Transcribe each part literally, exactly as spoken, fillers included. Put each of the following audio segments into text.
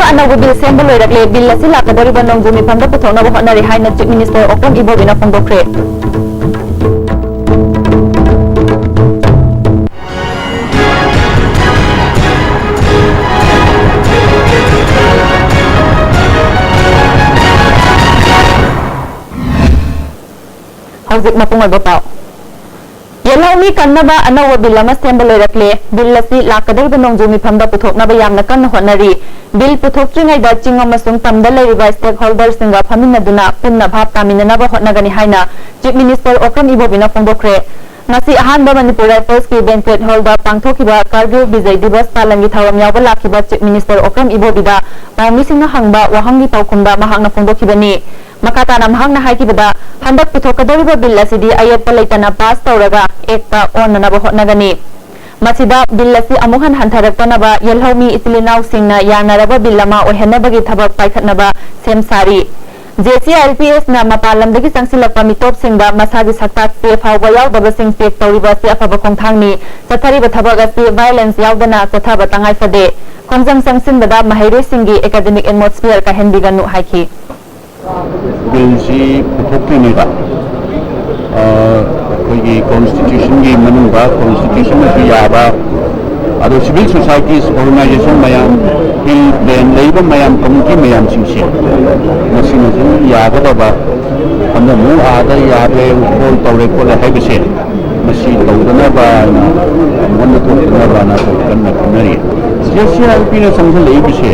ꯑꯅꯧꯕ ꯕꯤꯜ ꯁꯦꯝꯕ ꯂꯣꯏꯔꯛꯂꯦ꯫ ꯕꯤꯜ ꯑꯁꯤ ꯂꯥꯛꯀꯗꯧꯔꯤꯕ ꯅꯣꯡꯖꯨ ꯃꯤꯐꯝꯗ ꯄꯨꯊꯣꯛꯅꯕ ꯍꯣꯠꯅꯔꯤ ꯍꯥꯏꯅ ꯆꯤꯐ ꯃꯤꯅꯤꯁꯇꯔ ꯑꯣꯀ꯭ꯔꯝ ꯏꯕꯣꯕꯤꯅ ꯐꯣꯡꯗꯣꯛꯈ꯭ꯔꯦ꯫ ꯍꯧꯖꯤꯛ ꯃꯄꯨꯡ ꯑꯣꯏꯕ ꯄꯥꯎ꯫ ꯌꯦꯜꯍꯧꯃꯤ ꯀꯟꯅꯕ ꯑꯅꯧꯕ ꯕꯤꯜ ꯑꯃ ꯁꯦꯝꯕ ꯂꯣꯏꯔꯛꯂꯦ꯫ ꯕꯤꯜ ꯑꯁꯤ ꯂꯥꯛꯀꯗꯧꯔꯤꯕ ꯅꯣꯡꯖꯨ ꯃꯤꯐꯝꯗ ꯄꯨꯊꯣꯛꯅꯕ ꯌꯥꯝꯅ ꯀꯟꯅ ꯍꯣꯠꯅꯔꯤ꯫ ꯕꯤꯜ ꯄꯨꯊꯣꯛꯇ꯭ꯔꯤꯉꯩꯗ ꯆꯤꯡ ꯑꯃꯁꯨꯡ ꯇꯝꯗ ꯂꯩꯔꯤꯕ ꯁ꯭ꯇꯦꯛꯍꯣꯜꯗꯔꯁꯤꯡꯒ ꯐꯝꯃꯤꯟꯅꯗꯨꯅ ꯄꯨꯟꯅ ꯚꯥꯞ ꯇꯥꯃꯤꯟꯅꯅꯕ ꯍꯣꯠꯅꯒꯅꯤ ꯍꯥꯏꯅ ꯆꯤꯐ ꯃꯤꯅꯤꯁꯇꯔ ꯑꯣꯀ꯭ꯔꯝ ꯏꯕꯣꯕꯤꯅ ꯐꯣꯡꯗꯣꯛꯈ꯭ꯔꯦ꯫ ꯉꯁꯤ ꯑꯍꯥꯟꯕ ꯃꯅꯤꯄꯨꯔ ꯔꯥꯏꯐꯜꯁꯀꯤ ꯕꯦꯟꯀ꯭ꯋꯦꯠ ꯍꯣꯜꯗ ꯄꯥꯡꯊꯣꯛꯈꯤꯕ ꯀꯥꯔꯒꯤꯜ ꯕꯤꯖꯩ ꯗꯤꯕꯁ ꯄꯥꯂꯟꯒꯤ ꯊꯧꯔꯝ ꯌꯥꯎꯕ ꯂꯥꯛꯈꯤꯕ ꯆꯤꯐ ꯃꯤꯅꯤꯁꯇꯔ ꯑꯣꯀ꯭ꯔꯝ ꯏꯕꯣꯕꯤꯗ ꯄꯥꯎꯃꯤꯁꯤꯡꯅ ꯍꯪꯕ ꯋꯥꯍꯪꯒꯤ ꯄꯥꯎꯈꯨꯝꯗ ꯃꯍꯥꯛꯅ ꯐꯣꯡꯗꯣꯛꯈꯤꯕꯅꯤ꯫ ꯃꯈꯥ ꯇꯥꯅ ꯃꯍꯥꯛꯅ ꯍꯥꯏꯈꯤꯕꯗ, ꯍꯟꯗꯛ ꯄꯨꯊꯣꯛꯀꯗꯧꯔꯤꯕ ꯕꯤꯜ ꯑꯁꯤꯗꯤ ꯑꯌꯦꯠꯄ ꯂꯩꯇꯅ ꯄꯥꯁ ꯇꯧꯔꯒ ꯑꯦꯛꯇ ꯑꯣꯟꯅꯅꯕ ꯍꯣꯠꯅꯒꯅꯤ꯫ ꯃꯁꯤꯗ ꯕꯤꯜ ꯑꯁꯤ ꯑꯃꯨꯛ ꯍꯟ ꯍꯟꯊꯔꯛꯇꯅꯕ ꯌꯦꯜꯍꯧꯃꯤ ꯏꯆꯤꯜ ꯏꯅꯥꯎꯁꯤꯡꯅ ꯌꯥꯅꯔꯕ ꯕꯤꯜ ꯑꯃ ꯑꯣꯏꯍꯟꯅꯕꯒꯤ ꯊꯕꯛ ꯄꯥꯏꯈꯠꯅꯕ ꯁꯦꯝ ꯁꯥꯔꯤ꯫ J C I L P ꯑꯦꯁꯅ ꯃꯄꯥꯟ ꯂꯝꯗꯒꯤ ꯆꯪꯁꯤꯜꯂꯛꯄ ꯃꯤꯇꯣꯞꯁꯤꯡꯗ ꯃꯁꯥꯒꯤ ꯁꯛꯇꯥꯛ ꯆꯦ ꯐꯥꯎꯕ ꯌꯥꯎꯗꯕꯁꯤꯡ ꯆꯦꯛ ꯇꯧꯔꯤꯕ ꯑꯁꯤ ꯑꯐꯕ ꯈꯣꯡꯊꯥꯡꯅꯤ꯫ ꯆꯠꯊꯔꯤꯕ ꯊꯕꯛ ꯑꯁꯤ ꯚꯥꯏꯑꯣꯂꯦꯟꯁ ꯌꯥꯎꯗꯅ ꯆꯠꯊꯕ ꯇꯉꯥꯏ ꯐꯗꯦ꯫ ꯈꯣꯡꯖꯪ ꯆꯪꯁꯤꯟꯕꯗ ꯃꯍꯩꯔꯣꯏꯁꯤꯡꯒꯤ ꯑꯦꯀꯥꯗꯦꯃꯤꯛ ꯑꯦꯠꯃꯣꯁꯐꯤꯌꯔ ꯀꯥꯏꯍꯟꯕꯤꯒꯅꯨ ꯍꯥꯏꯈꯤ꯫ ꯕꯤꯜꯁꯤ ꯄꯨꯊꯣꯛꯇ꯭ꯔꯤꯉꯩꯗ, ꯑ, ꯑꯩꯈꯣꯏꯒꯤ ꯀꯣꯟꯁꯇꯤꯇ꯭ꯌꯨꯁꯟꯒꯤ ꯃꯅꯨꯡꯗ ꯀꯣꯟꯁꯇꯤꯇ꯭ꯌꯨꯁꯟꯅꯁꯨ ꯌꯥꯕ, ꯑꯗꯣ ꯁꯤꯚꯤꯜ ꯁꯣꯁꯥꯏꯇꯤꯁ ꯑꯣꯔꯒꯅꯥꯏꯖꯦꯁꯟ ꯃꯌꯥꯝ, ꯍꯤꯜ ꯄ꯭ꯂꯦꯟ ꯂꯩꯕ ꯃꯌꯥꯝ, ꯀꯃꯤꯇꯤ ꯃꯌꯥꯝꯁꯤꯡꯁꯦ ꯃꯁꯤꯅꯁꯨ ꯌꯥꯒꯗꯕ, ꯍꯟꯗꯛ ꯑꯃꯨꯛ ꯑꯥꯗ ꯌꯥꯗ꯭ꯔꯦ, ꯍꯣꯜ ꯇꯧꯔꯦ ꯈꯣꯠꯂꯦ ꯍꯥꯏꯕꯁꯦ ꯃꯁꯤ ꯇꯧꯗꯅꯕ ꯍꯥꯏꯅ ꯃꯉꯣꯟꯗ ꯊꯣꯛꯇꯅꯕꯅ ꯑꯩꯈꯣꯏ ꯀꯟꯅ ꯈꯟꯅꯔꯤ꯫ ꯖꯦ ꯁꯤ ꯑꯥꯏ ꯑꯦꯜ ꯄꯤꯅ ꯆꯪꯁꯤꯜꯂꯛꯏꯕꯁꯦ,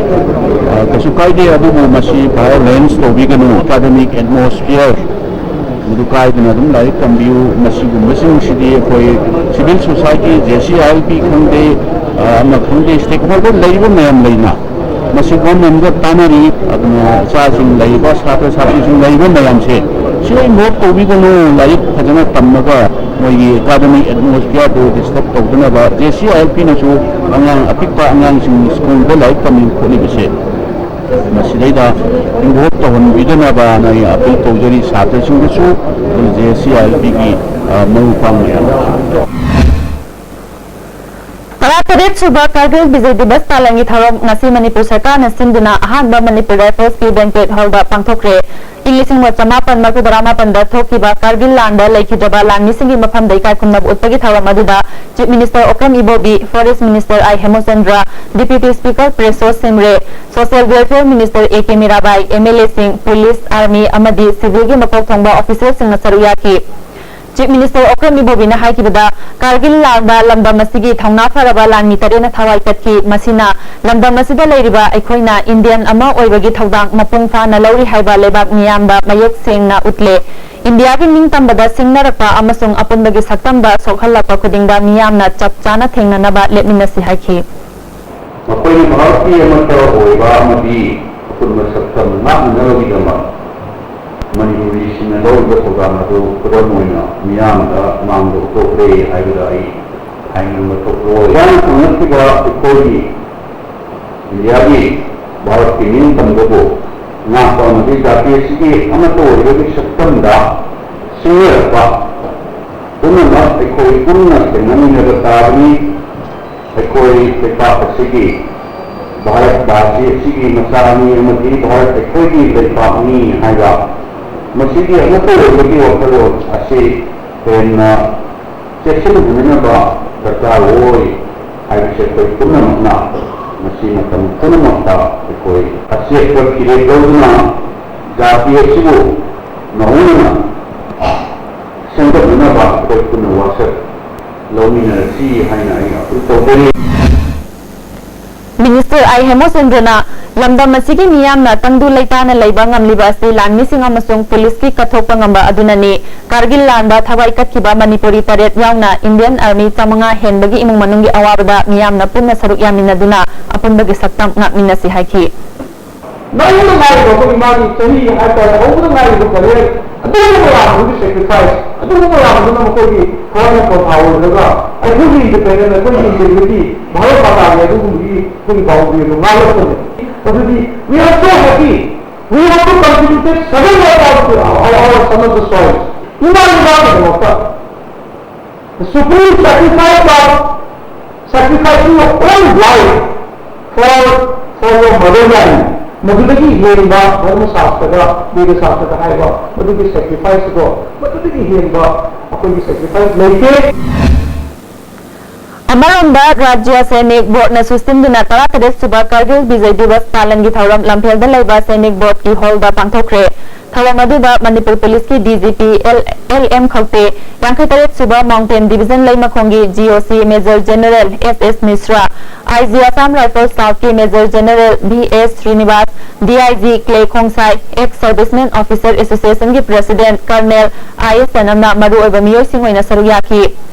ꯑ, ꯀꯩꯁꯨ ꯀꯥꯏꯗꯦ, ꯑꯗꯨꯕꯨ ꯃꯁꯤ ꯚꯥꯏꯑꯣꯂꯦꯟꯁ ꯇꯧꯕꯤꯒꯅꯨ, ꯑꯦꯀꯥꯗꯃꯤꯛ ꯑꯦꯠꯃꯣꯁꯐꯤꯌꯔ, ꯃꯗꯨ ꯀꯥꯏꯗꯅ ꯑꯗꯨꯝ ꯂꯥꯏꯔꯤꯛ ꯇꯝꯕꯤꯌꯨ꯫ ꯃꯁꯤꯒꯨꯝꯕꯁꯤꯡꯁꯤꯗꯤ ꯑꯩꯈꯣꯏ civil society, J C I L P ꯈꯪꯗꯦ, ꯑ, ꯑꯃ ꯈꯪꯗꯦ, ꯁ꯭ꯇꯦꯛꯍꯣꯜꯗꯔ ꯂꯩꯔꯤꯕ ꯃꯌꯥꯝ ꯂꯩꯅ, ꯃꯁꯤ ꯒꯣꯔꯃꯦꯟꯒ ꯇꯥꯟꯅꯔꯤ꯫ ꯑꯗꯨꯅ ꯏꯆꯥꯁꯤꯡ ꯂꯩꯔꯤꯕ, ꯁꯥꯇ꯭ꯔ ꯁꯥꯇ꯭ꯔꯤꯁꯤꯡ ꯂꯩꯔꯤꯕ ꯃꯌꯥꯝꯁꯦ ꯁꯤ ꯏꯟꯚꯣꯜꯕ ꯇꯧꯕꯤꯒꯅꯨ꯫ ꯂꯥꯏꯔꯤꯛ ꯐꯖꯅ ꯇꯝꯃꯒ ꯃꯣꯏꯒꯤ ꯑꯦꯀꯥꯗꯃꯤꯛ ꯑꯦꯠꯃꯣꯁꯐꯤꯌꯔꯗꯨ ꯗꯤꯁꯇꯔꯕ ꯇꯧꯗꯅꯕ ꯖꯦ ꯁꯤ ꯑꯥꯏ ꯑꯦꯜ ꯄꯤꯅꯁꯨ ꯑꯉꯥꯡ ꯑꯄꯤꯛꯄ ꯑꯉꯥꯡꯁꯤꯡ ꯁ꯭ꯀꯨꯜꯗ ꯂꯥꯏꯔꯤꯛ ꯇꯝꯂꯤꯕ ꯈꯣꯠꯂꯤꯕꯁꯦ ꯃꯁꯤꯗꯩꯗ ꯏꯟꯚꯣꯜꯕ ꯇꯧꯍꯟꯕꯤꯗꯅꯕꯅ ꯑꯩ ꯑꯄꯤꯜ ꯇꯧꯖꯔꯤ ꯁꯥꯇ꯭ꯔꯁꯤꯡꯗꯁꯨ, ꯑꯩꯈꯣꯏ ꯖꯦ ꯁꯤ ꯑꯥꯏ ꯑꯦꯜ ꯄꯤꯒꯤ, ꯑ, ꯃꯔꯨꯞ ꯃꯄꯥꯡ ꯃꯌꯥꯝꯗꯁꯨ꯫ ꯇꯔꯥꯇꯔꯦꯠ ꯇꯔꯦꯠ ꯁꯨꯕ ꯀꯥꯔꯒꯤꯜ ꯕꯤꯖꯣꯏ ꯗꯤꯕꯁ ꯄꯥꯂꯟꯒꯤ ꯊꯧꯔꯝ ꯉꯁꯤ ꯃꯅꯤꯄꯨꯔ ꯁꯔꯀꯥꯔꯅ ꯁꯤꯟꯗꯨꯅ ꯑꯍꯥꯟꯕ ꯃꯅꯤꯄꯨꯔ ꯔꯥꯏꯐꯜꯁꯀꯤ ꯕꯦꯡꯀ꯭ꯋꯦꯠ ꯍꯣꯜꯗ ꯄꯥꯡꯊꯣꯛꯈ꯭ꯔꯦ꯫ ꯏꯪ ꯂꯤꯁꯤꯡ ꯑꯃ ꯆꯃꯥꯄꯟ ꯃꯔꯤꯐꯨ ꯇꯔꯥ ꯃꯥꯄꯟꯗ ꯊꯣꯛꯈꯤꯕ ꯀꯥꯔꯒꯤꯜ ꯂꯥꯟꯗ ꯂꯩꯈꯤꯗ꯭ꯔꯕ ꯂꯥꯟꯃꯤꯁꯤꯡꯒꯤ ꯃꯐꯝꯗ ꯏꯀꯥꯏ ꯈꯨꯝꯅꯕ ꯎꯠꯄꯒꯤ ꯊꯧꯔꯝ ꯑꯗꯨꯗ Chief Minister Okram Ibobi, Forest Minister I Hemchandra, Deputy Speaker Prasos Shimray, Social Welfare Minister A K Mirabai, M L ꯑꯦꯁꯤꯡ, ꯄꯨꯂꯤꯁ, ꯑꯥꯔꯃꯤ ꯑꯃꯗꯤ ꯁꯤꯚꯤꯜꯒꯤ ꯃꯀꯣꯛ ꯊꯣꯡꯕ ꯑꯣꯐꯤꯁꯤꯌꯦꯜꯁꯤꯡꯅ ꯁꯔꯨꯛ ꯌꯥꯈꯤ꯫ Chief Minister ꯑꯣꯀ꯭ꯔꯝ ꯏꯕꯣꯕꯤꯅ ꯍꯥꯏꯈꯤꯕꯗ, ꯀꯥꯔꯒꯤꯜ ꯂꯥꯟꯗ ꯂꯝꯗꯝ ꯑꯁꯤꯒꯤ ꯊꯧꯅꯥ ꯐꯔꯕ ꯂꯥꯟꯃꯤ ꯇꯔꯦꯠꯅ ꯊꯋꯥꯏ ꯀꯠꯈꯤ꯫ ꯃꯁꯤꯅ ꯂꯝꯗꯝ ꯑꯁꯤꯗ ꯂꯩꯔꯤꯕ ꯑꯩꯈꯣꯏꯅ ꯏꯟꯗꯤꯌꯟ ꯑꯃ ꯑꯣꯏꯕꯒꯤ ꯊꯧꯗꯥꯡ ꯃꯄꯨꯡ ꯐꯥꯅ ꯂꯧꯔꯤ ꯍꯥꯏꯕ ꯂꯩꯕꯥꯛ ꯃꯤꯌꯥꯝꯗ ꯃꯌꯦꯛ ꯁꯦꯡꯅ ꯎꯠꯂꯦ꯫ ꯏꯟꯗꯤꯌꯥꯒꯤ ꯅꯤꯡꯇꯝꯕꯗ ꯁꯤꯡꯅꯔꯛꯄ ꯑꯃꯁꯨꯡ ꯑꯄꯨꯟꯕꯒꯤ ꯁꯛꯇꯝꯗ ꯁꯣꯛꯍꯜꯂꯛꯄ ꯈꯨꯗꯤꯡꯗ ꯃꯤꯌꯥꯝꯅ ꯆꯞ ꯆꯥꯅ ꯊꯦꯡꯅꯅꯕ ꯂꯦꯞꯃꯤꯟꯅꯁꯤ ꯍꯥꯏꯈꯤ꯫ ꯃꯈꯣꯏꯅ ꯚꯥꯔꯠꯀꯤ ꯑꯃꯠꯇ ꯑꯣꯏꯕ ꯑꯃꯗꯤ ꯑꯄꯨꯟꯕ ꯁꯛꯇꯝ ꯉꯥꯛꯅꯅꯕꯒꯤꯗꯃꯛ ꯃꯅꯤꯄꯨꯔꯤꯁꯤꯡꯅ ꯂꯧꯔꯤꯕ ꯊꯧꯗꯥꯡ ꯑꯗꯨ ꯈꯨꯗꯝ ꯑꯣꯏꯅ ꯃꯤꯌꯥꯝꯗ ꯃꯥꯡꯗ ꯎꯠꯊꯣꯛꯂꯦ ꯍꯥꯏꯕꯗ ꯑꯩ ꯍꯥꯏꯅꯤꯡꯕ ꯊꯣꯛꯂꯣꯏ꯫ ꯏꯔꯥꯡ ꯊꯣꯛꯅꯈꯤꯕ ꯑꯩꯈꯣꯏꯒꯤ ꯏꯟꯗꯤꯌꯥꯒꯤ, ꯚꯥꯔꯠꯀꯤ ꯅꯤꯡꯇꯝꯕꯕꯨ ꯉꯥꯛꯄ ꯑꯃꯗꯤ ꯖꯥꯇꯤ ꯑꯁꯤꯒꯤ ꯑꯃꯠꯇ ꯑꯣꯏꯕꯒꯤ ꯁꯛꯇꯝꯗ ꯁꯤꯡꯅꯔꯛꯄ ꯄꯨꯝꯅꯃꯛ ꯑꯩꯈꯣꯏ ꯄꯨꯟꯅ ꯊꯦꯡꯅꯃꯤꯟꯅꯕ ꯇꯥꯕꯅꯤ꯫ ꯑꯩꯈꯣꯏ ꯂꯩꯄꯥꯛ ꯑꯁꯤꯒꯤ, ꯚꯥꯔꯠ ꯚꯥꯁꯤ ꯑꯁꯤꯒꯤ ꯃꯆꯥꯅꯤ ꯑꯃꯗꯤ ꯚꯥꯔꯠ ꯑꯩꯈꯣꯏꯒꯤ ꯂꯩꯄꯥꯛꯅꯤ ꯍꯥꯏꯕ ꯃꯁꯤꯒꯤ ꯑꯃꯠꯇ ꯑꯣꯏꯕꯒꯤ ꯋꯥꯈꯜꯂꯣꯟ ꯑꯁꯤ ꯍꯦꯟꯅ ꯆꯦꯠꯁꯤꯟꯍꯟꯅꯅꯕ ꯗꯔꯀꯥꯔ ꯑꯣꯏ ꯍꯥꯏꯕꯁꯤ ꯑꯩꯈꯣꯏ ꯄꯨꯝꯅꯃꯛꯅ ꯃꯁꯤ ꯃꯇꯝ ꯄꯨꯝꯅꯃꯛꯇ ꯑꯩꯈꯣꯏ ꯑꯆꯦꯠꯄ ꯐꯤꯔꯦꯞ ꯂꯧꯗꯨꯅ ꯖꯥꯇꯤ ꯑꯁꯤꯕꯨ ꯅꯧꯍꯧꯅꯅ ꯁꯦꯝꯒꯠꯅꯅꯕ ꯑꯩꯈꯣꯏ ꯄꯨꯟꯅ ꯋꯥꯁꯛ ꯂꯧꯃꯤꯟꯅꯔꯁꯤ ꯍꯥꯏꯅ ꯑꯩ ꯑꯥꯄꯤꯜ ꯇꯧꯖꯔꯤ꯫ Minister ꯑꯥꯏ ꯍꯦꯃꯆꯟꯗ꯭ꯔꯅ ꯂꯝꯗꯝ ꯑꯁꯤꯒꯤ ꯃꯤꯌꯥꯝꯅ ꯇꯪꯗꯨ ꯂꯩꯇꯥꯅ ꯂꯩꯕ ꯉꯝꯂꯤꯕ ꯑꯁꯤ ꯂꯥꯟꯃꯤꯁꯤꯡ ꯑꯃꯁꯨꯡ ꯄꯨꯂꯤꯁꯀꯤ ꯀꯠꯊꯣꯛꯄ ꯉꯝꯕ ꯑꯗꯨꯅꯅꯤ꯫ ꯀꯥꯔꯒꯤꯜ ꯂꯥꯟꯗ ꯊꯋꯥꯏ ꯀꯠꯈꯤꯕ ꯃꯅꯤꯄꯨꯔꯤ ꯇꯔꯦꯠ ꯌꯥꯎꯅ Indian Army ꯆꯥꯃꯉꯥ ꯍꯦꯟꯕꯒꯤ ꯏꯃꯨꯡ ꯃꯅꯨꯡꯒꯤ ꯑꯋꯥꯕꯗ ꯃꯤꯌꯥꯝꯅ ꯄꯨꯟꯅ ꯁꯔꯨꯛ ꯌꯥꯃꯤꯟꯅꯗꯨꯅ ꯑꯄꯨꯟꯕꯒꯤ ꯁꯛꯇꯝ ꯉꯥꯛꯃꯤꯟꯅꯁꯤ ꯍꯥꯏꯈꯤ꯫ ꯅꯧꯅ ꯉꯥꯏꯔꯤꯕ ꯑꯩꯈꯣꯏꯒꯤ ꯃꯥꯒꯤ ꯆꯍꯤ ꯍꯥꯏꯇꯥꯔꯦ, ꯍꯧꯕꯗ ꯉꯥꯏꯔꯤꯕ career, ꯑꯗꯨꯒꯨꯝꯕ ꯃꯌꯥꯝꯗꯨꯒꯤ sacrifice, ꯑꯗꯨꯒꯨꯝꯕ ꯃꯌꯥꯝꯗꯨꯅ ꯃꯈꯣꯏꯒꯤ ꯊꯋꯥꯏꯅ ꯄꯣꯟꯊꯥ ꯑꯣꯏꯔꯒ ꯑꯩꯈꯣꯏꯒꯤ independent, ꯑꯩꯈꯣꯏꯒꯤ integrity, ꯚꯥꯔꯠ ꯃꯥꯇꯥꯒꯤ ꯑꯗꯨꯒꯨꯝꯕꯒꯤ ꯑꯩꯈꯣꯏꯒꯤ boundary ꯑꯗꯨ ꯉꯥꯛꯂꯛꯄꯅꯤ꯫ ꯑꯗꯨꯗꯤ we are so happy, we have to contribute seven of our, our, our some of the soils. ꯏꯃꯥ ꯂꯩꯕꯥꯛꯀꯤꯗꯃꯛꯇ the supreme sacrifice of Sacrificing of own life for, for your motherland. ꯃꯗꯨꯗꯒꯤ ꯍꯦꯟꯕ ꯙꯔꯃ ꯁꯥꯁꯇ꯭ꯔꯗ, ꯕꯤꯔ ꯁꯥꯁꯇ꯭ꯔꯗ ꯍꯥꯏꯕ ꯃꯗꯨꯒꯤ sacrifice ꯑꯗꯣ, ꯃꯗꯨꯗꯒꯤ ꯍꯦꯟꯕ ꯑꯩꯈꯣꯏꯒꯤ sacrifice ꯂꯩꯇꯦ꯫ ꯑꯃꯔꯣꯝꯗ, ꯔꯥꯖ꯭ꯌ ꯁꯩꯅꯤꯛ ꯕꯣꯔꯗꯅꯁꯨ ꯁꯤꯟꯗꯨꯅ ꯇꯔꯥꯇꯔꯦꯠ ꯁꯨꯕ ꯀꯥꯔꯒꯤꯜ ꯕꯤꯖꯣꯏ ꯗꯤꯋꯁ ꯄꯥꯂꯟꯒꯤ ꯊꯧꯔꯝ ꯂꯝꯐꯦꯜꯗ ꯂꯩꯕ ꯁꯩꯅꯤꯛ ꯕꯣꯔꯗꯀꯤ ꯍꯣꯜꯗ ꯄꯥꯡꯊꯣꯛꯈ꯭ꯔꯦ꯫ ꯊꯧꯔꯝ ꯑꯗꯨꯗ ꯃꯅꯤꯄꯨꯔ ꯄꯨꯂꯤꯁꯀꯤ D G P L, L M Khaute, ꯌꯥꯡꯈꯩ ꯇꯔꯦꯠ ꯁꯨꯕ ꯃꯥꯎꯟꯇꯦꯟ ꯗꯤꯕꯤꯖꯟ ꯂꯩꯃꯈꯣꯡꯒꯤ G O C major general S S Mishra, I G Assam rifles ꯁꯥꯎꯊꯀꯤ major general V S Srinivas, D I G Clay Khongsai, ex servicemen officer ꯑꯦꯁꯣꯁꯤꯌꯦꯁꯟꯒꯤ ꯄ꯭ꯔꯦꯁꯤꯗꯦꯟꯠ ꯀꯔꯅꯦꯜ ꯑꯥꯏ ꯑꯦꯁ ꯆꯅꯝꯅ ꯃꯔꯨꯑꯣꯏꯕ ꯃꯤꯑꯣꯏꯁꯤꯡ ꯑꯣꯏꯅ ꯁꯔꯨꯛ ꯌꯥꯈꯤ꯫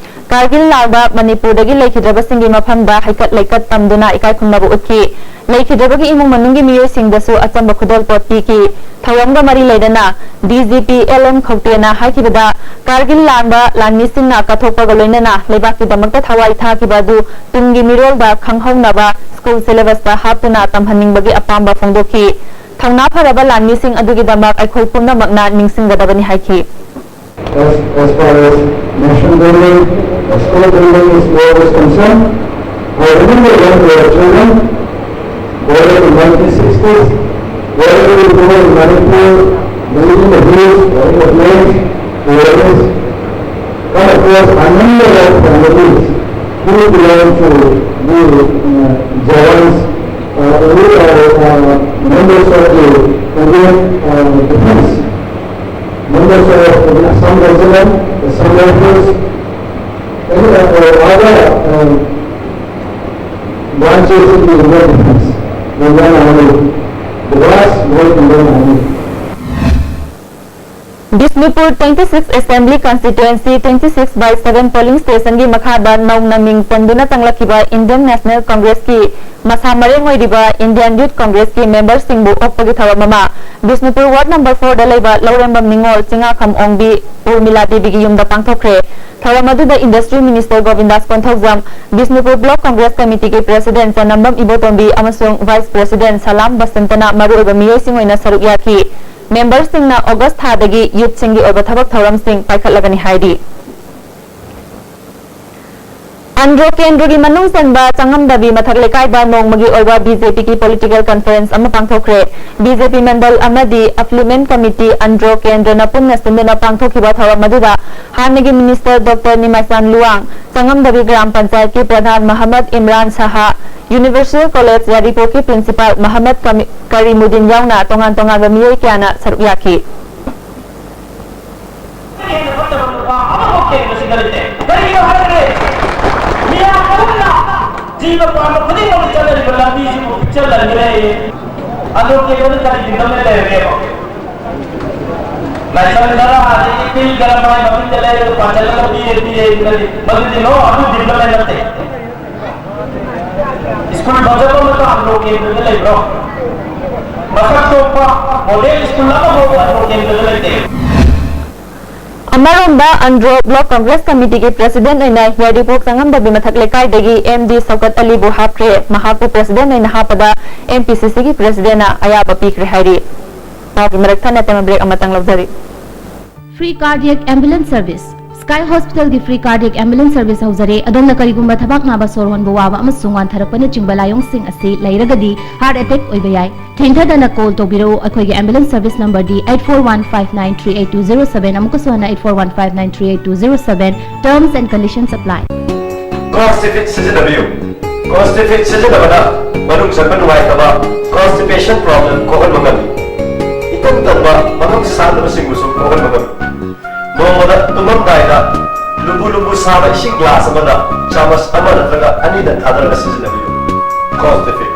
ꯀꯥꯔꯒꯤꯜ ꯂꯥꯟꯗ ꯃꯅꯤꯄꯨꯔꯗꯒꯤ ꯂꯩꯈꯤꯗ꯭ꯔꯕꯁꯤꯡꯒꯤ ꯃꯐꯝꯗ ꯍꯩꯀꯠ ꯂꯩꯀꯠ ꯇꯝꯗꯨꯅ ꯏꯀꯥꯏ ꯈꯨꯝꯅꯕ ꯎꯠꯈꯤ꯫ ꯂꯩꯈꯤꯗ꯭ꯔꯕꯒꯤ ꯏꯃꯨꯡ ꯃꯅꯨꯡꯒꯤ ꯃꯤꯑꯣꯏꯁꯤꯡꯗꯁꯨ ꯑꯆꯝꯕ ꯈꯨꯗꯣꯜꯄꯣꯠ ꯄꯤꯈꯤ꯫ ꯊꯧꯔꯝꯒ ꯃꯔꯤ ꯂꯩꯅꯅ D G P L M ꯈꯧꯇꯦꯅ ꯍꯥꯏꯈꯤꯕꯗ, ꯀꯥꯔꯒꯤꯜ ꯂꯥꯟꯗ ꯂꯥꯟꯃꯤꯁꯤꯡꯅ ꯀꯠꯊꯣꯛꯄꯒ ꯂꯣꯏꯅꯅ ꯂꯩꯕꯥꯛꯀꯤꯗꯃꯛꯇ ꯊꯋꯥꯏ ꯊꯥꯈꯤꯕ ꯑꯗꯨ ꯇꯨꯡꯒꯤ ꯃꯤꯔꯣꯜꯗ ꯈꯪꯍꯧꯅꯕ ꯁ꯭ꯀꯨꯜ ꯁꯤꯂꯦꯕꯁꯇ ꯍꯥꯞꯇꯨꯅ ꯇꯝꯍꯟꯅꯤꯡꯕꯒꯤ ꯑꯄꯥꯝꯕ ꯐꯣꯡꯗꯣꯛꯈꯤ꯫ ꯊꯧꯅꯥ ꯐꯔꯕ ꯂꯥꯟꯃꯤꯁꯤꯡ ꯑꯗꯨꯒꯤꯗꯃꯛ ꯑꯩꯈꯣꯏ ꯄꯨꯝꯅꯃꯛꯅ ꯅꯤꯡꯁꯤꯡꯒꯗꯕꯅꯤ ꯍꯥꯏꯈꯤ꯫ As, as far as nation building, uh, school building is, war is concerned, I remember when we were children, whether in nineteen sixties, whether we go in Manipur, in the hills, or in the plains, where it is, come across a number of families who belong to the, uh, Jawans, uh, who are, uh, members of the Indian, uh, defense, members of the Assam Regiment, the Assam Rifles, and, uh, uh, other, um, branches in the Indian defense, Indian Army, the vast great Indian Army. Bishnupur twenty six Assembly Constituency twenty six by seven polling stationꯒꯤ ꯃꯈꯥꯗ ꯅꯧꯅ ꯃꯤꯡ ꯄꯟꯗꯨꯅ ꯆꯪꯂꯛꯈꯤꯕ Indian National Congressꯀꯤ ꯃꯁꯥ ꯃꯔꯦꯡ ꯑꯣꯏꯔꯤꯕ Indian Youth Congressꯀꯤ memberꯁꯤꯡꯕꯨ ꯑꯣꯛꯄꯒꯤ ꯊꯧꯔꯝ ꯑꯃ Bishnupur ward number fourꯗ ꯂꯩꯕ ꯂꯧꯔꯦꯝꯕꯝ ꯅꯤꯉꯣꯜ, ꯆꯤꯡꯉꯥꯈꯝ ꯑꯣꯡꯕꯤ, ꯎꯔꯃꯤꯂꯥ ꯗꯦꯕꯤꯒꯤ ꯌꯨꯝꯗ ꯄꯥꯡꯊꯣꯛꯈ꯭ꯔꯦ꯫ ꯊꯧꯔꯝ ꯑꯗꯨꯗ Industry Minister ꯒꯣꯕꯤꯟꯗꯥꯁ Konthoujam, Bishnupur Block Congress Committeeꯒꯤ President ꯆꯅꯝꯕꯝ ꯏꯕꯣꯇꯣꯝꯕꯤ ꯑꯃꯁꯨꯡ Vice President ꯁꯂꯥꯝ ꯕꯁꯟꯇꯅ ꯃꯔꯨꯑꯣꯏꯕ ꯃꯤꯑꯣꯏꯁꯤꯡ ꯑꯣꯏꯅ ꯁꯔꯨꯛ ꯌꯥꯈꯤ꯫ Memberꯁꯤꯡꯅ August ꯊꯥꯗꯒꯤ youthꯁꯤꯡꯒꯤ ꯑꯣꯏꯕ ꯊꯕꯛ ꯊꯧꯔꯝꯁꯤꯡ ꯄꯥꯏꯈꯠꯂꯒꯅꯤ ꯍꯥꯏꯔꯤ꯫ ꯑꯟ ꯄ꯭ꯔꯣ ꯀꯦꯟꯗ꯭ꯔꯒꯤ ꯃꯅꯨꯡ ꯆꯟꯕ ꯆꯉꯝꯗꯕꯤ ꯃꯊꯛ ꯂꯩꯀꯥꯏꯗ ꯅꯣꯡꯃꯒꯤ ꯑꯣꯏꯕ ꯕꯤ ꯖꯦ ꯄꯤꯒꯤ political conference ꯑꯃ ꯄꯥꯡꯊꯣꯛꯈ꯭ꯔꯦ꯫ ꯕꯤ ꯖꯦ ꯄꯤ ꯃꯟꯗꯜ ꯑꯃꯗꯤ affluent committee ꯑꯟꯗ꯭ꯔꯣ ꯀꯦꯟꯗ꯭ꯔꯅ ꯄꯨꯟꯅ ꯁꯤꯟꯗꯨꯅ ꯄꯥꯡꯊꯣꯛꯈꯤꯕ ꯊꯧꯔꯝ ꯑꯗꯨꯗ ꯍꯥꯟꯅꯒꯤ minister Doctor ꯅꯤꯃꯥꯏꯆꯥꯟ ꯂꯨꯋꯥꯡ, ꯆꯉꯝꯗꯕꯤ ꯒ꯭ꯔꯥꯝ ꯄꯟꯆꯥꯌꯠꯀꯤ ꯄ꯭ꯔꯙꯥꯟ ꯃꯍꯝꯃꯗ ꯏꯝꯔꯥꯟ ꯁꯍꯥ, Universal College ꯌꯥꯏꯔꯤꯄꯣꯛꯀꯤ principal ꯃꯍꯝꯃꯗ ꯀꯃꯤ-, ꯀꯔꯤꯃꯨꯗꯤꯟ ꯌꯥꯎꯅ ꯇꯣꯉꯥꯟ ꯇꯣꯉꯥꯟꯕ ꯃꯤꯑꯣꯏ ꯀꯌꯥꯅ ꯁꯔꯨꯛ ꯌꯥꯈꯤ꯫ ꯍꯦꯟꯅ ꯐꯠꯇꯕ ꯅꯨꯄꯥ ꯑꯃꯐꯥꯎ ꯀꯦꯟꯗ꯭ꯔꯁꯤꯗ ꯂꯩꯇꯦ꯫ ꯀꯔꯤꯒꯤꯅꯣ ꯍꯥꯏꯔꯒꯗꯤ ꯃꯤꯌꯥꯝ ꯄꯨꯝꯅ ꯖꯤꯕ ꯄꯥꯟꯕ ꯈꯨꯗꯤꯡꯃꯛꯅ ꯆꯠꯅꯔꯤꯕ ꯂꯝꯕꯤꯁꯤꯕꯨ ꯄꯤꯛꯆꯜꯍꯟꯈ꯭ꯔꯦ꯫ ꯑꯗꯣ ꯀꯦꯟꯗ꯭ꯔꯗ ꯀꯔꯤ development ꯂꯩꯔꯒꯦꯕ? ꯂꯥꯏꯁꯪ ꯈꯔ ꯑꯗꯒꯤ ꯄꯤꯜ ꯈꯔ ꯃꯥꯏ ꯃꯃꯤꯡꯗ ꯂꯩꯔꯒ ꯄꯥꯟꯁꯤꯜꯂꯒ ꯄꯤꯔꯦ, ꯄꯤꯔꯦ, ꯄꯤꯔꯦ꯫ ꯃꯗꯨꯗꯤ no, ꯑꯗꯨ development ꯅꯠꯇꯦ꯫ ꯁ꯭ꯀꯨꯜ ꯐꯖꯕ ꯑꯃꯇ ꯑꯟꯗ꯭ꯔꯣ ꯀꯦꯟꯗ꯭ꯔꯗ ꯂꯩꯕ꯭ꯔꯣ? ꯃꯁꯛ ꯊꯣꯛꯄ ꯃꯣꯗꯦꯜ ꯁ꯭ꯀꯨꯜ ꯑꯃꯐꯥꯎꯕ ꯑꯟꯗ꯭ꯔꯣ ꯀꯦꯟꯗ꯭ꯔꯗ ꯂꯩꯇꯦ꯫ ꯑꯃꯔꯣꯝꯗ ꯑꯟꯗ꯭ꯔꯣ Block Congress Committeeꯒꯤ president ꯑꯣꯏꯅ ꯌꯥꯏꯔꯤꯄꯣꯛ ꯆꯉꯝꯗꯕꯤ ꯃꯊꯛ ꯂꯩꯀꯥꯏꯗꯒꯤ ꯑꯦꯝ ꯗꯤ ꯁꯧꯀꯠ ꯑꯂꯤꯕꯨ ꯍꯥꯞꯈ꯭ꯔꯦ꯫ ꯃꯍꯥꯛꯄꯨ president ꯑꯣꯏꯅ ꯍꯥꯞꯄꯗ ꯑꯦꯝ ꯄꯤ ꯁꯤ ꯁꯤꯒꯤ presidentꯅ ꯑꯌꯥꯕ ꯄꯤꯈ꯭ꯔꯦ ꯍꯥꯏꯔꯤ꯫ ꯄꯥꯎꯒꯤ ꯃꯔꯛ ꯊꯠꯅ ꯇꯦꯝꯅ break ꯑꯃꯇꯪ ꯂꯧꯖꯔꯤ꯫ Free cardiac ambulance service. Sky Hospitalꯒꯤ free cardiac ambulance service ꯍꯧꯖꯔꯦ꯫ ꯑꯗꯣꯝꯅ ꯀꯔꯤꯒꯨꯝꯕ ꯊꯕꯥꯛ ꯅꯥꯕ, ꯁꯣꯔ ꯍꯣꯟꯕ ꯋꯥꯕ ꯑꯃꯁꯨꯡ ꯋꯥꯟꯊꯔꯛꯄꯅꯆꯤꯡꯕ ꯂꯥꯏꯑꯣꯡꯁꯤꯡ ꯑꯁꯤ ꯂꯩꯔꯒꯗꯤ heart attack ꯑꯣꯏꯕ ꯌꯥꯏ꯫ ꯊꯦꯡꯊꯗꯅ call ꯇꯧꯕꯤꯔꯛꯎ꯫ ꯑꯩꯈꯣꯏꯒꯤ ambulance service numberꯗꯤ eight four one five nine three eight two zero seven, ꯑꯃꯨꯛꯀꯁꯨ ꯍꯟꯅ eight four one five nine three eight two zero seven. Terms and conditions apply. Constipate ꯁꯤꯖꯤꯟꯅꯕꯤꯌꯨ꯫ Constipate ꯁꯤꯖꯤꯟꯅꯕꯅ ꯃꯅꯨꯡ ꯆꯪꯕ ꯅꯨꯡꯉꯥꯏꯇꯕ, constipation problem ꯀꯣꯛꯍꯟꯕ ꯉꯝꯃꯤ꯫ ꯏꯇꯟ ꯇꯟꯕ, ꯃꯐꯝ ꯁꯥꯡꯗꯕꯁꯤꯡꯕꯨꯁꯨ ꯀꯣꯛꯍꯟꯕ ꯉꯝꯃꯤ꯫ ꯅꯣꯡꯃꯗ ꯇꯨꯝꯃꯝꯗꯥꯏꯗ ꯂꯨꯝꯕꯨ ꯂꯨꯝꯕꯨ ꯁꯥꯕ ꯏꯁꯤꯡ glass ꯑꯃꯗ ꯆꯥꯃꯁ ꯑꯃ ꯅꯠꯇ꯭ꯔꯒ ꯑꯅꯤꯗꯪ ꯊꯥꯗꯔꯒ ꯁꯤꯖꯤꯟꯅꯕꯤꯌꯨ꯫ Constipate꯫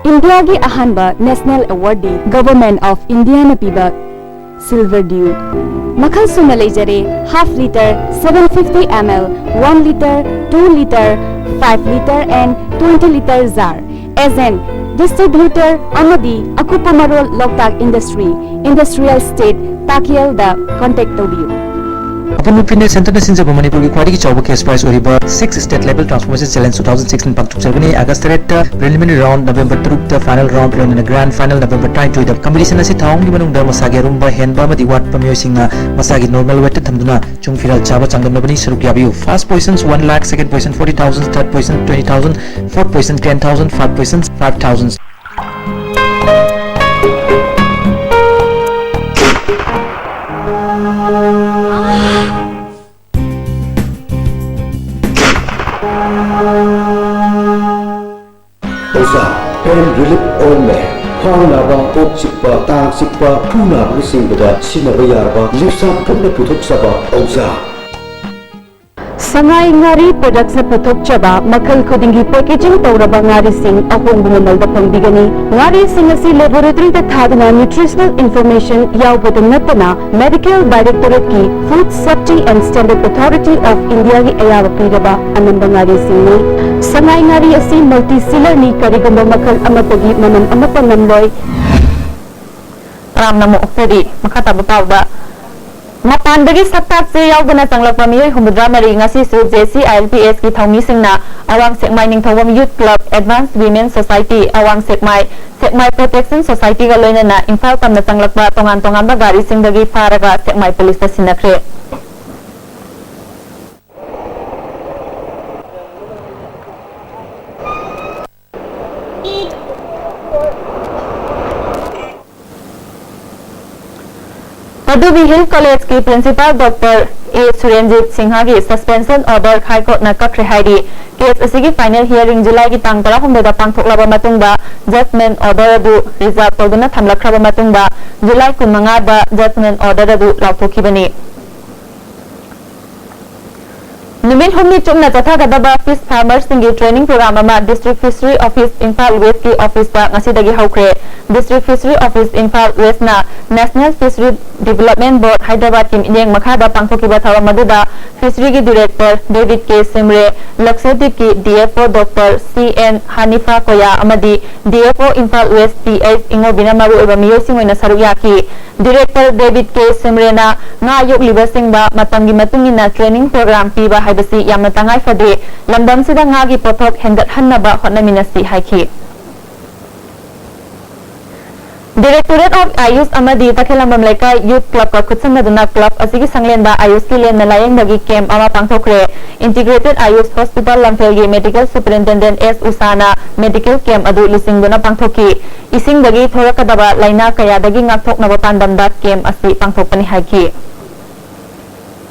ꯏꯟꯗꯤꯌꯥꯒꯤ ꯑꯍꯥꯟꯕ national awardꯗꯤ Government of Indiaꯅ ꯄꯤꯕ Silver Dew꯫ ꯃꯈꯜ ꯁꯨꯅ ꯂꯩꯖꯔꯦ: half litre, seven fifty ml, one litre, two litre, five litre and twenty litre jar꯫ Agent, distributor ꯑꯃꯗꯤ ꯑꯀꯨꯞꯄ ꯃꯔꯣꯜ ꯂꯣꯛꯇꯥꯛ Industry, Industrial Estate, ꯇꯥꯀꯤꯌꯦꯜꯗ contact ꯇꯧꯕꯤꯌꯨ꯫ Open Fitness Centreꯅ ꯁꯤꯟꯖꯕ ꯃꯅꯤꯄꯨꯔꯒꯤ ꯈ꯭ꯋꯥꯏꯗꯒꯤ ꯆꯥꯎꯕ cash prize ꯑꯣꯏꯔꯤꯕ Six State Level Transformation Challenge two thousand sixteen ꯄꯥꯡꯊꯣꯛꯆꯒꯅꯤ꯫ August ꯇꯔꯦꯠꯇ preliminary round, November ꯇꯔꯨꯛꯇ final round, ꯂꯣꯏꯅꯅ grand final November ꯇꯔꯥꯅꯤꯊꯣꯏꯗ꯫ Competition ꯑꯁꯤ ꯊꯥ ꯑꯍꯨꯝꯒꯤ ꯃꯅꯨꯡꯗ ꯃꯁꯥꯒꯤ ꯑꯔꯨꯝꯕ, ꯍꯦꯟꯕ ꯑꯃꯗꯤ ꯋꯥꯠꯄ ꯃꯤꯑꯣꯏꯁꯤꯡꯅ ꯃꯁꯥꯒꯤ normal weightꯇ ꯊꯝꯗꯨꯅ ꯆꯨꯡ ꯐꯤꯔꯥꯜ ꯆꯥꯕ ꯆꯥꯡꯗꯝꯅꯕꯅꯤ꯫ ꯁꯔꯨꯛ ꯌꯥꯕꯤꯌꯨ꯫ First position one lakh, second position forty thousand, third position twenty thousand, fourth position ten thousand, fifth position five thousand꯫ ꯑꯣꯖꯥ, pain relief ointment꯫ ꯈ꯭ꯋꯥꯡ ꯅꯥꯕ, ꯀꯣꯛ ꯆꯤꯛꯄ, ꯇꯥꯡ ꯆꯤꯛꯄ, ꯈꯨ ꯅꯥꯕꯅꯆꯤꯡꯕꯗ ꯁꯤꯖꯤꯟꯅꯕ ꯌꯥꯔꯕ ꯂꯤꯞꯁꯥꯞ ꯄꯨꯟꯅ ꯄꯨꯊꯣꯛꯆꯕ ꯑꯣꯖꯥ꯫ ꯁꯉꯥꯏ ꯉꯥꯔꯤ Productsꯅ ꯄꯨꯊꯣꯛꯆꯕ ꯃꯈꯜ ꯈꯨꯗꯤꯡꯒꯤ packaging ꯇꯧꯔꯕ ꯉꯥꯔꯤꯁꯤꯡ ꯑꯍꯣꯡꯕ ꯃꯃꯜꯗ ꯐꯪꯕꯤꯒꯅꯤ꯫ ꯉꯥꯔꯤꯁꯤꯡ ꯑꯁꯤ laboratoryꯗ ꯊꯥꯗꯨꯅ nutritional information ꯌꯥꯎꯕꯗ ꯅꯠꯇꯅ Medical Directorateꯀꯤ Food Safety and Standard Authority of Indiaꯒꯤ ꯑꯌꯥꯕ ꯄꯤꯔꯕ ꯑꯅꯝꯕ ꯉꯥꯔꯤꯁꯤꯡꯅꯤ꯫ ꯁꯉꯥꯏ ꯉꯥꯔꯤ ꯑꯁꯤ multi sealerꯅꯤ, ꯀꯔꯤꯒꯨꯝꯕ ꯃꯈꯜ ꯑꯃꯠꯇꯒꯤ ꯃꯅꯝ ꯑꯃꯠꯇ ꯅꯝꯂꯣꯏ꯫ ꯇꯔꯥꯝꯅ ꯑꯃꯨꯛ ꯑꯣꯛꯆꯔꯤ꯫ ꯃꯈꯥ ꯇꯥꯕ ꯄꯥꯎꯗ, ꯃꯄꯥꯟꯗꯒꯤ ꯁꯛꯇꯥꯛ ꯆꯦ ꯌꯥꯎꯗꯅ ꯆꯪꯂꯛꯄ ꯃꯤꯑꯣꯏ ꯍꯨꯝꯐꯨꯇꯔꯥ ꯃꯔꯤ ꯉꯁꯤꯁꯨ JCILPSꯀꯤ ꯊꯧꯃꯤꯁꯤꯡꯅ ꯑꯋꯥꯡ ꯁꯦꯛꯃꯥꯏ ꯅꯤꯡꯊꯧꯕꯝ Youth Club, Advanced Women Society, ꯑꯋꯥꯡ ꯁꯦꯛꯃꯥꯏ, ꯁꯦꯛꯃꯥꯏ Protection Societyꯒ ꯂꯣꯏꯅꯅ ꯏꯝꯐꯥꯜ ꯇꯝꯅ ꯆꯪꯂꯛꯄ ꯇꯣꯉꯥꯟ ꯇꯣꯉꯥꯟꯕ ꯒꯥꯔꯤꯁꯤꯡꯗꯒꯤ ꯐꯥꯔꯒ ꯁꯦꯛꯃꯥꯏ ꯄꯨꯂꯤꯁꯇ ꯁꯤꯟꯅꯈ꯭ꯔꯦ꯫ ꯄꯗꯨꯕꯤ ꯍꯤꯜ ꯀꯣꯂꯦꯖꯀꯤ ꯄ꯭ꯔꯤꯟꯁꯤꯄꯥꯜ ꯗꯣꯛꯇꯔ ꯑꯦ ꯁꯨꯔꯦꯟꯖꯤꯠ ꯁꯤꯡꯍꯒꯤ suspension order High Courtꯅ ꯀꯛꯈ꯭ꯔꯦ ꯍꯥꯏꯔꯤ꯫ Case ꯑꯁꯤꯒꯤ final hearing ꯖꯨꯂꯥꯏꯒꯤ ꯇꯥꯡ ꯇꯔꯥꯍꯨꯝꯗꯣꯏꯗ ꯄꯥꯡꯊꯣꯛꯂꯕ ꯃꯇꯨꯡꯗ judgment order ꯑꯗꯨ reserve ꯇꯧꯗꯨꯅ ꯊꯝꯂꯛꯈ꯭ꯔꯕ ꯃꯇꯨꯡꯗ ꯖꯨꯂꯥꯏ ꯀꯨꯟꯃꯉꯥꯗ judgment order ꯑꯗꯨ ꯂꯥꯎꯊꯣꯛꯈꯤꯕꯅꯤ꯫ ꯅꯨꯃꯤꯠ ꯍꯨꯝꯅꯤ ꯆꯨꯞꯅ ꯆꯠꯊꯒꯗꯕ fish farmersꯁꯤꯡꯒꯤ training program ꯑꯃ District Fishery Office ꯏꯝꯐꯥꯜ Westꯀꯤ officeꯇ ꯉꯁꯤꯗꯒꯤ ꯍꯧꯈ꯭ꯔꯦ꯫ District Fishery Office Imphal Westꯅ National Fishery Development Board ꯍꯥꯏꯗ꯭ꯔꯕꯥꯗꯀꯤ ꯃꯤꯠꯌꯦꯡ ꯃꯈꯥꯗ ꯄꯥꯡꯊꯣꯛꯈꯤꯕ ꯊꯧꯔꯝ ꯑꯗꯨꯗ ꯐꯤꯁꯔꯤꯒꯤ ꯗꯤꯔꯦꯛꯇꯔ ꯗꯦꯕꯤꯠ ꯀꯦ ꯁꯤꯝꯔꯦ, ꯂꯛꯁꯗꯤꯞꯀꯤ D F O doctor C N Hanifa Koya ꯑꯃꯗꯤ D F O Imphal west T H ꯏꯉꯣꯕꯤꯅ ꯃꯔꯨꯑꯣꯏꯕ ꯃꯤꯑꯣꯏꯁꯤꯡ ꯑꯣꯏꯅ ꯁꯔꯨꯛ ꯌꯥꯈꯤ꯫ ꯗꯤꯔꯦꯛꯇꯔ ꯗꯦꯕꯤꯠ ꯀꯦ ꯁꯤꯝꯔꯦꯅ ꯉꯥ ꯌꯣꯛꯂꯤꯕꯁꯤꯡꯗ ꯃꯇꯝꯒꯤ ꯃꯇꯨꯡ ꯏꯟꯅ ꯇ꯭ꯔꯦꯅꯤꯡ ꯄ꯭ꯔꯣꯒ꯭ꯔꯥꯝ ꯄꯤꯕ ꯍꯥꯏꯕꯁꯤ ꯌꯥꯝꯅ ꯇꯉꯥꯏ ꯐꯗꯦ꯫ ꯂꯝꯗꯝꯁꯤꯗ ꯉꯥꯒꯤ ꯄꯣꯠꯊꯣꯛ ꯍꯦꯟꯒꯠꯍꯟꯅꯕ ꯍꯣꯠꯅꯃꯤꯟꯅꯁꯤ ꯍꯥꯏꯈꯤ꯫ Directorate of Ayush ꯑꯃꯗꯤ ꯇꯈꯦꯂꯝꯕꯝ ꯂꯩꯀꯥꯏ ꯌꯨꯊ ꯀ꯭ꯂꯕꯀ ꯈꯨꯠꯁꯝꯅꯗꯨꯅ ꯀ꯭ꯂꯕ ꯑꯁꯤꯒꯤ ꯁꯪꯂꯦꯟꯗ ꯑꯥꯌꯨꯁꯀꯤ ꯂꯦꯝꯅ ꯂꯥꯌꯦꯡꯕꯒꯤ ꯀꯦꯝꯞ ꯑꯃ ꯄꯥꯡꯊꯣꯛꯈ꯭ꯔꯦ꯫ ꯏꯟꯇꯤꯒ꯭ꯔꯦꯇꯦꯗ ꯑꯥꯌꯨꯁ ꯍꯣꯁꯄꯤꯇꯥꯜ ꯂꯝꯐꯦꯜꯒꯤ ꯃꯦꯗꯤꯀꯦꯜ ꯁꯨꯄꯔꯤꯟꯇꯦꯟꯗꯦꯟꯠ ꯑꯦꯁ ꯎꯁꯥꯅ ꯃꯦꯗꯤꯀꯦꯜ ꯀꯦꯝꯞ ꯑꯗꯨ ꯂꯨꯆꯤꯡꯗꯨꯅ ꯄꯥꯡꯊꯣꯛꯈꯤ꯫ ꯏꯁꯤꯡꯗꯒꯤ ꯊꯣꯔꯛꯀꯗꯕ ꯂꯥꯏꯅꯥ ꯀꯌꯥꯗꯒꯤ ꯉꯥꯛꯊꯣꯛꯅꯕ ꯄꯥꯟꯗꯝꯗ ꯀꯦꯝꯞ ꯑꯁꯤ ꯄꯥꯡꯊꯣꯛꯄꯅꯤ ꯍꯥꯏꯈꯤ꯫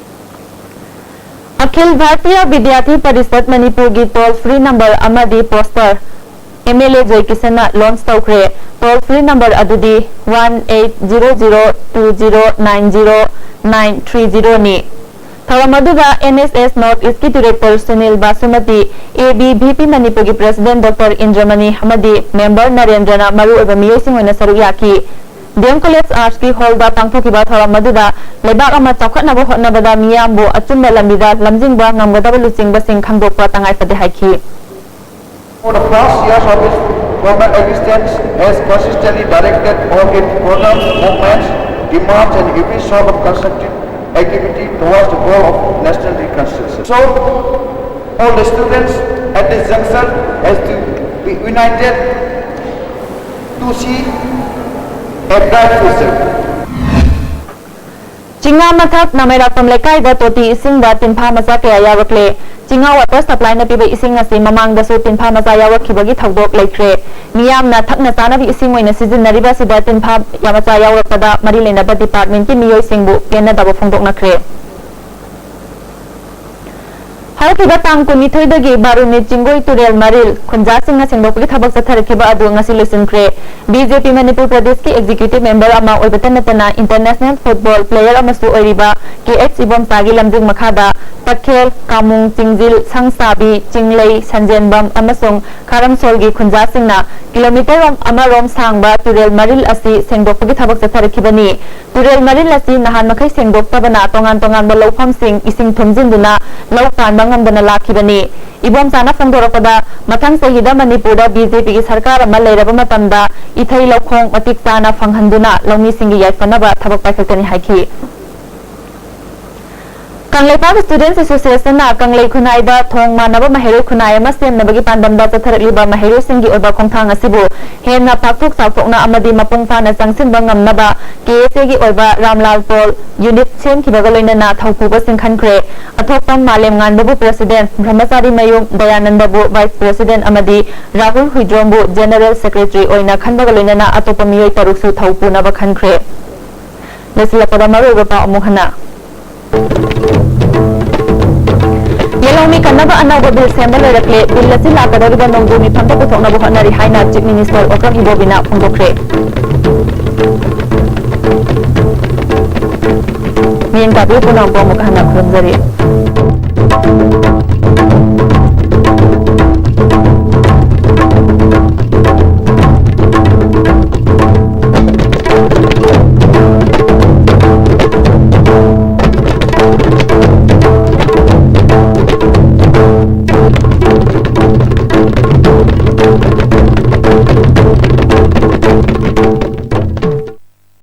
ꯑꯈꯤꯜ ꯚꯥꯔꯇꯤꯌꯥ ꯕꯤꯗ꯭ꯌꯥꯔꯊꯤ ꯄꯔꯤꯁꯠ ꯃꯅꯤꯄꯨꯔꯒꯤ ꯇꯣꯜ ꯐ꯭ꯔꯤ ꯅꯝꯕꯔ ꯑꯃꯗꯤ poster M L A Joy ꯀꯤꯁꯟꯅ ꯂꯣꯟꯆ ꯇꯧꯈ꯭ꯔꯦ꯫ ꯇꯣꯜ ꯐ꯭ꯔꯤ ꯅꯝꯕꯔ ꯑꯗꯨꯗꯤ one eight zero zero two zero nine zero nine three ꯖꯤꯔꯣꯅꯤ꯫ ꯊꯧꯔꯝ ꯑꯗꯨꯗ ꯑꯦꯟ ꯑꯦꯁ ꯑꯦꯁ ꯅꯣꯔꯠ ꯏꯁꯀꯤ director Sunil Basumati, A B V P ꯃꯅꯤꯄꯨꯔꯒꯤ ꯄ꯭ꯔꯦꯁꯤꯗꯦꯟꯠ ꯗꯣꯛꯇꯔ ꯏꯟꯗ꯭ꯔꯃꯅꯤ ꯑꯃꯗꯤ ꯃꯦꯝꯕꯔ ꯅꯔꯦꯟꯗ꯭ꯔꯅ ꯃꯔꯨꯑꯣꯏꯕ ꯃꯤꯑꯣꯏꯁꯤꯡ ꯑꯣꯏꯅ ꯁꯔꯨꯛ ꯌꯥꯈꯤ꯫ ꯗꯤ ꯑꯦꯝ ꯀꯣꯂꯦꯖ ꯑꯥꯔꯠꯁꯀꯤ ꯍꯣꯜꯗ ꯄꯥꯡꯊꯣꯛꯈꯤꯕ ꯊꯧꯔꯝ ꯑꯗꯨꯗ ꯂꯩꯕꯥꯛ ꯑꯃ ꯆꯥꯎꯈꯠꯅꯕ ꯍꯣꯠꯅꯕꯗ ꯃꯤꯌꯥꯝꯕꯨ ꯑꯆꯨꯝꯕ ꯂꯝꯕꯤꯗ ꯂꯝꯖꯤꯡꯕ ꯉꯝꯒꯗꯕ ꯂꯨꯆꯤꯡꯕꯁꯤꯡ ꯈꯪꯗꯣꯛꯄ ꯇꯉꯥꯏꯐꯗꯦ ꯍꯥꯏꯈꯤ꯫ For the past years of its formal existence, has consistently directed all its programs, movements, demands, and every sort of constructive activity towards the goal of national reconstruction. So, all the students at this junction has to be united to see a bright future. ꯆꯤꯡꯉꯥ ꯃꯊꯛ ꯅꯥꯃꯩꯔꯥꯛꯄꯝ ꯂꯩꯀꯥꯏꯗ ꯇꯣꯇꯤ ꯏꯁꯤꯡꯗ ꯇꯤꯟꯐꯥ ꯃꯆꯥ ꯀꯌꯥ ꯌꯥꯎꯔꯛꯂꯦ꯫ ꯆꯤꯡꯉꯥ water ꯁꯄ꯭ꯂꯥꯏꯅ ꯄꯤꯕ ꯏꯁꯤꯡ ꯑꯁꯤ ꯃꯃꯥꯡꯗꯁꯨ ꯇꯤꯟꯐꯥ ꯃꯆꯥ ꯌꯥꯎꯔꯛꯈꯤꯕꯒꯤ ꯊꯧꯗꯣꯛ ꯂꯩꯈ꯭ꯔꯦ꯫ ꯃꯤꯌꯥꯝꯅ ꯊꯛꯅ ꯆꯥꯅꯕ ꯏꯁꯤꯡ ꯑꯣꯏꯅ ꯁꯤꯖꯤꯟꯅꯔꯤꯕ ꯑꯁꯤꯗ ꯇꯤꯟꯐꯥ ꯃꯆꯥ ꯌꯥꯎꯔꯛꯄꯗ ꯃꯔꯤ ꯂꯩꯅꯕ ꯗꯤꯄꯥꯔꯠꯃꯦꯟꯠꯀꯤ ꯃꯤꯑꯣꯏꯁꯤꯡꯕꯨ ꯄꯦꯟꯅꯗꯕ ꯐꯣꯡꯗꯣꯛꯅꯈ꯭ꯔꯦ꯫ ꯍꯧꯈꯤꯕ ꯇꯥꯡ ꯀꯨꯟꯅꯤꯊꯣꯏꯗꯒꯤ ꯕꯥꯔꯨꯅꯤ ꯆꯤꯡꯒꯣꯏ ꯇꯨꯔꯦꯜ ꯃꯔꯤꯜ ꯈꯨꯟꯖꯥꯁꯤꯡꯅ ꯁꯦꯡꯗꯣꯛꯄꯒꯤ ꯊꯕꯛ ꯆꯠꯊꯔꯛꯈꯤꯕ ꯑꯗꯨ ꯉꯁꯤ ꯂꯣꯏꯁꯤꯟꯈ꯭ꯔꯦ꯫ ꯕꯤ ꯖꯦ ꯄꯤ ꯃꯅꯤꯄꯨꯔ ꯄ꯭ꯔꯗꯦꯁꯀꯤ ꯑꯦꯛꯖꯤꯀ꯭ꯌꯨꯇꯤꯚ ꯃꯦꯝꯕꯔ ꯑꯃ ꯑꯣꯏꯕꯇ ꯅꯠꯇꯅ ꯏꯟꯇꯔꯅꯦꯁꯅꯦꯜ ꯐꯨꯠꯕꯣꯜ ꯄ꯭ꯂꯦꯌꯔ ꯑꯃꯁꯨ ꯑꯣꯏꯔꯤꯕ ꯀꯦ ꯑꯦꯆ ꯏꯕꯣꯝꯆꯥꯒꯤ ꯂꯝꯖꯤꯡ ꯃꯈꯥꯗ ꯇꯈꯦꯜ, ꯀꯥꯃꯨꯡ, ꯆꯤꯡꯖꯤꯜ, ꯁꯪꯁꯥꯕꯤ, ꯆꯤꯡꯂꯩ, ꯁꯟꯖꯦꯟꯕꯝ ꯑꯃꯁꯨꯡ ꯈꯥꯔꯝꯁꯣꯜꯒꯤ ꯈꯨꯟꯖꯥꯁꯤꯡꯅ ꯀꯤꯂꯣꯃꯤꯇꯔ ꯑꯃꯔꯣꯝ ꯁꯥꯡꯕ ꯇꯨꯔꯦꯜ ꯃꯔꯤꯜ ꯑꯁꯤ ꯁꯦꯡꯗꯣꯛꯄꯒꯤ ꯊꯕꯛ ꯆꯠꯊꯔꯛꯈꯤꯕꯅꯤ꯫ ꯇꯨꯔꯦꯜ ꯃꯔꯤꯜ ꯑꯁꯤ ꯅꯍꯥꯟ ꯃꯈꯩ ꯁꯦꯡꯗꯣꯛꯇꯕꯅ ꯇꯣꯉꯥꯟ ꯇꯣꯉꯥꯟꯕ ꯂꯧꯐꯝꯁꯤꯡ ꯏꯁꯤꯡ ꯊꯨꯝꯖꯤꯟꯗꯨꯅ ꯂꯧ ꯄꯥꯟꯕ ꯉꯝꯗꯅ ꯂꯥꯛꯈꯤꯕꯅꯤ꯫ ꯏꯕꯣꯝꯆꯥꯅ ꯐꯣꯡꯗꯣꯔꯛꯄꯗ, ꯃꯊꯪ ꯆꯍꯤꯗ ꯃꯅꯤꯄꯨꯔꯗ ꯕꯤ ꯖꯦ ꯄꯤꯒꯤ ꯁꯔꯀꯥꯔ ꯑꯃ ꯂꯩꯔꯕ ꯃꯇꯝꯗ ꯏꯊꯩ ꯂꯧꯈꯣꯡ ꯃꯇꯤꯛ ꯆꯥꯅ ꯐꯪꯍꯟꯗꯨꯅ ꯂꯧꯃꯤꯁꯤꯡꯒꯤ ꯌꯥꯏꯐꯅꯕ ꯊꯕꯛ ꯄꯥꯏꯈꯠꯀꯅꯤ ꯍꯥꯏꯈꯤ꯫ ꯀꯪꯂꯩꯄꯥꯛ ꯁ꯭ꯇꯨꯗꯦꯟꯠꯁ ꯑꯦꯁꯣꯁꯤꯌꯦꯁꯟꯅ ꯀꯪꯂꯩ ꯈꯨꯟꯅꯥꯏꯗ ꯊꯣꯡ ꯃꯥꯟꯅꯕ ꯃꯍꯩꯔꯣꯏ ꯈꯨꯟꯅꯥꯏ ꯑꯃ ꯁꯦꯝꯅꯕꯒꯤ ꯄꯥꯟꯗꯝꯗ ꯆꯠꯊꯔꯛꯂꯤꯕ ꯃꯍꯩꯔꯣꯏꯁꯤꯡꯒꯤ ꯑꯣꯏꯕ ꯈꯣꯡꯊꯥꯡ ꯑꯁꯤꯕꯨ ꯍꯦꯟꯅ ꯄꯥꯛꯊꯣꯛ ꯆꯥꯎꯊꯣꯛꯅ ꯑꯃꯗꯤ ꯃꯄꯨꯡ ꯐꯥꯅ ꯆꯪꯁꯤꯟꯕ ꯉꯝꯅꯕ ꯀꯦ ꯑꯦꯁ ꯑꯦꯒꯤ ꯑꯣꯏꯕ ꯔꯥꯝꯂꯥꯜ ꯄꯣꯜ ꯌꯨꯅꯤꯠ ꯁꯦꯝꯈꯤꯕꯒ ꯂꯣꯏꯅꯅ ꯊꯧꯄꯨꯕꯁꯤꯡ ꯈꯟꯈ꯭ꯔꯦ꯫ ꯑꯊꯣꯛꯄꯝ ꯃꯥꯂꯦꯝ ꯉꯥꯟꯕꯕꯨ ꯄ꯭ꯔꯦꯁꯤꯗꯦꯟꯠ, ꯕ꯭ꯔꯍꯃꯆꯥꯔꯤ ꯃꯌꯨꯝ ꯗꯌꯥꯅꯟꯗꯕꯨ ꯚꯥꯏꯁ ꯄ꯭ꯔꯦꯁꯤꯗꯦꯟꯠ ꯑꯃꯗꯤ ꯔꯥꯍꯨꯜ ꯍꯨꯏꯗ꯭ꯔꯣꯝꯕꯨ ꯖꯦꯅꯔꯦꯜ ꯁꯦꯀ꯭ꯔꯦꯇꯔꯤ ꯑꯣꯏꯅ ꯈꯟꯕꯒ ꯂꯣꯏꯅꯅ ꯑꯇꯣꯞꯄ ꯃꯤꯑꯣꯏ ꯇꯔꯨꯛꯁꯨ ꯊꯧ ꯄꯨꯅꯕ ꯈꯟꯈ꯭ꯔꯦ꯫ ꯂꯣꯏꯁꯤꯜꯂꯛꯄꯗ ꯃꯔꯨꯑꯣꯏꯕ ꯄꯥꯎ ꯑꯃꯨꯛ ꯍꯟꯅ꯫ ꯌꯦꯜꯍꯧꯃꯤ ꯀꯟꯅꯕ ꯑꯅꯧꯕ ꯕꯤꯜ ꯁꯦꯝꯕ ꯂꯣꯏꯔꯛꯂꯦ꯫ ꯕꯤꯜ ꯑꯁꯤ ꯂꯥꯛꯀꯗꯧꯔꯤꯕ ꯅꯣꯡꯖꯨ ꯃꯤꯐꯝꯗ ꯄꯨꯊꯣꯛꯅꯕ ꯍꯣꯠꯅꯔꯤ ꯍꯥꯏꯅ ꯆꯤꯐ ꯃꯤꯅꯤꯁꯇꯔ ꯑꯣꯀ꯭ꯔꯝ ꯏꯕꯣꯕꯤꯅ ꯐꯣꯡꯗꯣꯛꯈ꯭ꯔꯦ꯫ ꯃꯤꯠꯌꯦꯡ ꯇꯥꯕꯤꯌꯨ ꯄꯨꯝꯅꯃꯛꯄꯨ ꯑꯃꯨꯛ ꯍꯟꯅ ꯈꯨꯔꯨꯝꯖꯔꯤ꯫